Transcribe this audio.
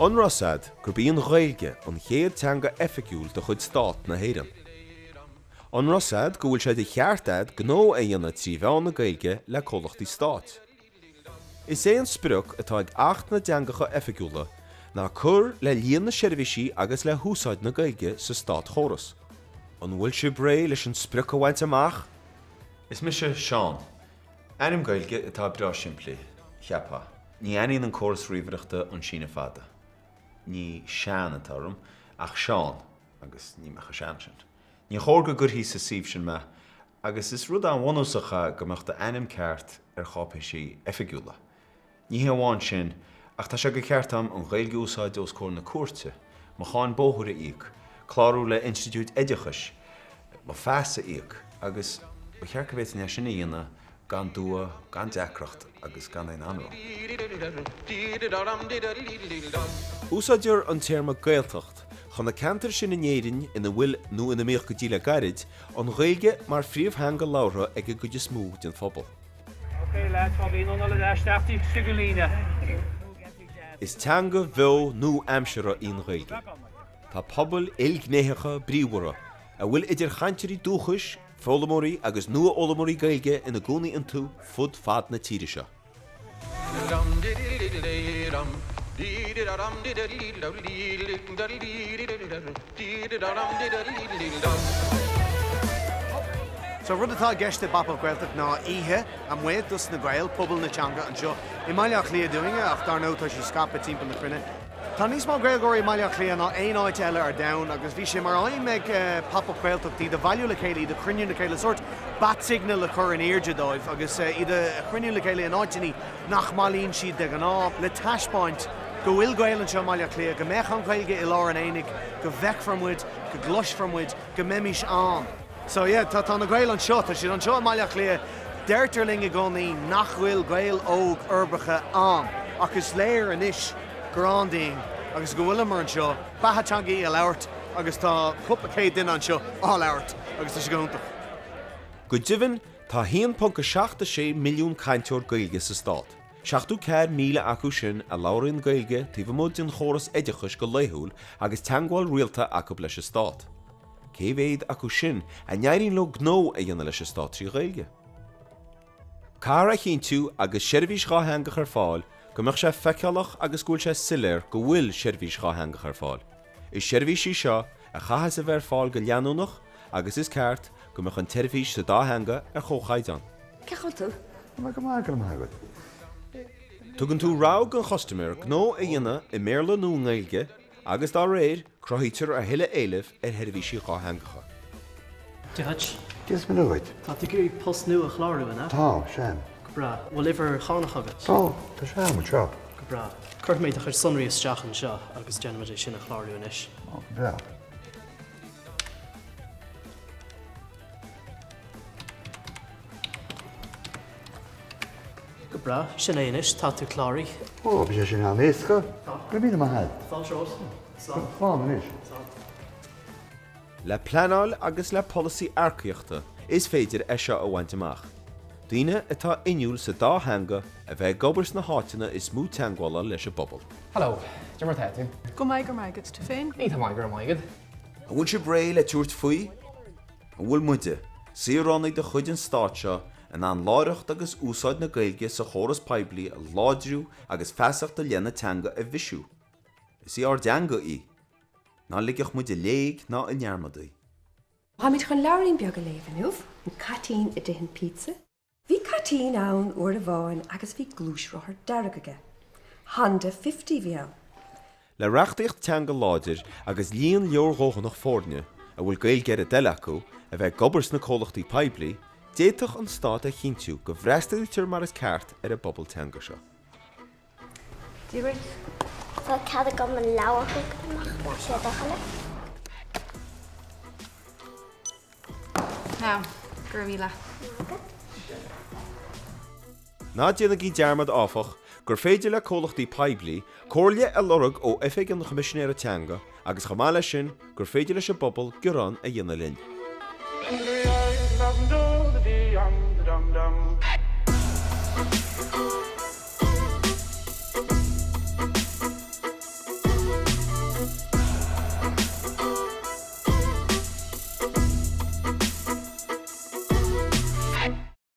An raibh 's a'd gurb í an Ghaeilge an chéad teanga oifigiúil de chuid Stát na hÉireann? An raibh 's a'd go bhfuil sé de cheart a'd gnó a dhéanamh trí mheán na Gaeilge le comhlachtaí stáit? Is é an sprioc atá ag Acht na dTeangacha Oifigiúla ná cur le líon na seirbhísí agus le húsáid na Gaeilge sa státchóras. An bhfuil sibh réidh leis an sprioc a bhaint amach? Is mise Seán. Ainm Gaeilge atá breá simplí, cheapfá. Ní aithníonn an córas ríomhaireachta an síneadh fada. Ní Sean atá orm, ach Seán, agus ní mé chomh sean sin. Ní chóir go gcuirfí sa suíomh sin mé, Agus is rud an-bhunúsach é go mbeadh d'ainm ceart ar cháipéisí oifigiúla. Ní hé amháin sin, ach tá sé de cheart agam an Ghaeilge a úsáid os comhair na cúirte, mo cháin bóthair a íoc, clárú le institiúid oideachais, mo phas a íoc, agus ba cheart go bhféadfainn é sin a dhéanamh gan dua, gan deacracht agus gan aon anró. Úsáidtear an téarma Gaeltacht chun na ceantair sin in Éirinn ina bhfuil, nó ina mbíodh go dtí le gairid, an Ghaeilge mar phríomhtheanga labhartha ag an gcuid is mó den phobal. Is teanga bheo nua-aimseartha í an Ghaeilge. Tá pobail ilghnéitheacha bríomhara, a bhfuil idir chainteoirí dúchais, foghlaimeoirí agus nua-fhoghlaimeoirí Gaeilge ina gcónaí iontu fud fad na tíre seo. So rud atá i gceist i bPop Up Gaeltacht ná oíche amuigh dos na Gaeil, pobal na teanga anseo i mBaile Átha Cliath dúinne ach dar ndóigh tá sí scaipthe timpeall na cruinne. Tá níos mó Gaeilgeoirí i mBaile Átha Cliath ná aon áit eile ar domhan agus bhí sé mar aidhm ag Pop Up Gaeltacht iad a bhailiú le chéile, iad a chruinniú le chéile, sórt bat signal a chur in airde dóibh agus iad a chruinniú le chéile in áiteanna nach mbailíonn siad de ghnáth, le taispeáint go bhfuil Gaeil anseo i mBaile Átha Cliath, go mbeadh an Ghaeilge i lár an aonaigh, go bhfeicfear muid, go gcloisfear muid, go mbeimis ann. So yeah, tá tá na Gaeil anseo, tá siad anseo i mBaile Átha Cliath. Deirtear linn i gcónaí nach bhfuil Gaeil óg uirbeacha ann ach is léir anois gur ann dúinn agus go bhfuileamar anseo, beatha teanga í a labhairt agus tá cúpla céad duine anseo á labhairt agus tá sé go hiontach. Go deimhin, tá 1.76 milliún cainteoir Gaeilge sa stát, 74,000 acu sin a labhraíonn Gaeilge taobh amuigh den chóras oideachais go laethúil agus teagmháil rialta acu leis an stát. Cé mhéad acu sin a n-éiríonn leo gnó a dhéanamh leis an stát trí Ghaeilge? Caithfear a chinntiú agus seirbhís dhátheangach ar fáil go mbeadh sé feiceálach agus go bhfuil sé soiléir go bhfuil seirbhís dhátheangach ar fáil. Is seirbhís í seo a chaithfeas a bheith ar fáil go leanúnach agus is ceart go mbeadh an tseirbhís sa dá theanga ar chomhchaighdeán. Cén chaoi a bhfuil tú? Tá mé go maith, go raibh maith agat. Tugann tú rogha don chustaiméir gnó a dhéanamh i mBéarla nó i nGaeilge agus dá réir, cruthaítear a thuilleadh éilimh ar sheirbhísí dhátheangacha. Dia dhuit. Dia is Muire dhuit. Tá tú ag iarraidh post nua a chlárú, an ea? Tá, sea. Go breá. Bhfuil uimhir chánach agat? Tá, tá sé agam anseo. Go breá. Cuirfidh mé do chuid sonraí isteach anseo agus déanfaimid é sin a chlárú anois. Ó, go breá. Go breá. Sin é anois, tá tú cláraithe. Ó, bhí sé sin an-éasca. Go raibh míle maith agat. Fáilte romhat. Slán. Slán anois. Slán. Le pleanáil agus le polasaí earcaíochta is féidir é seo a bhaint amach. Daoine atá inniúil sa dá theanga a bheith ag obair sna háiteanna is mó teagmhála leis an bpobal. Hello, cad é mar atá tú? Go maith, go raibh maith agat. Tú féin? Tá maith, go raibh maith agat. An bhfuil sibh réidh le tabhairt faoi? An bhfuil muide, saoránaigh de chuid an stáit seo, in ann láithreacht agus úsáid na Gaeilge sa chóras poiblí a láidriú agus feasacht i leith na teanga a bhisiú? Is í ár dteanga í. Ná ligeadh muid i léig ná i ndearmad í. Táimid chun leabhairín beag a léamh inniu, An Caitín a d'Ith an Píotsa. Bhí caitín ann uair amháin agus bhí gluaisrothar dearg aige. Honda Fifty a bhí ann. Le reachtaíocht teanga láidir agus líon leordhóthanach foirne, a bhfuil Gaeilge ar a dtoil acu, a bheith ag obair sna comhlachtaí poiblí, d'fhéadfadh an stát a chinntiú go bhfreastalaítear mar is ceart ar an bpobal teanga seo. Dia dhuit. Tá cead agam an leabhar a thógáil amach más é do thoil é. Now, go raibh míle. Ná déanaigí dearmad, áfach, gur féidir le comhlachtaí poiblí comhairle a lorg ó Oifig an Choimisinéara Teanga agus chomh maith leis sin gur féidir leis an bpobal gearán a dhéanamh linn.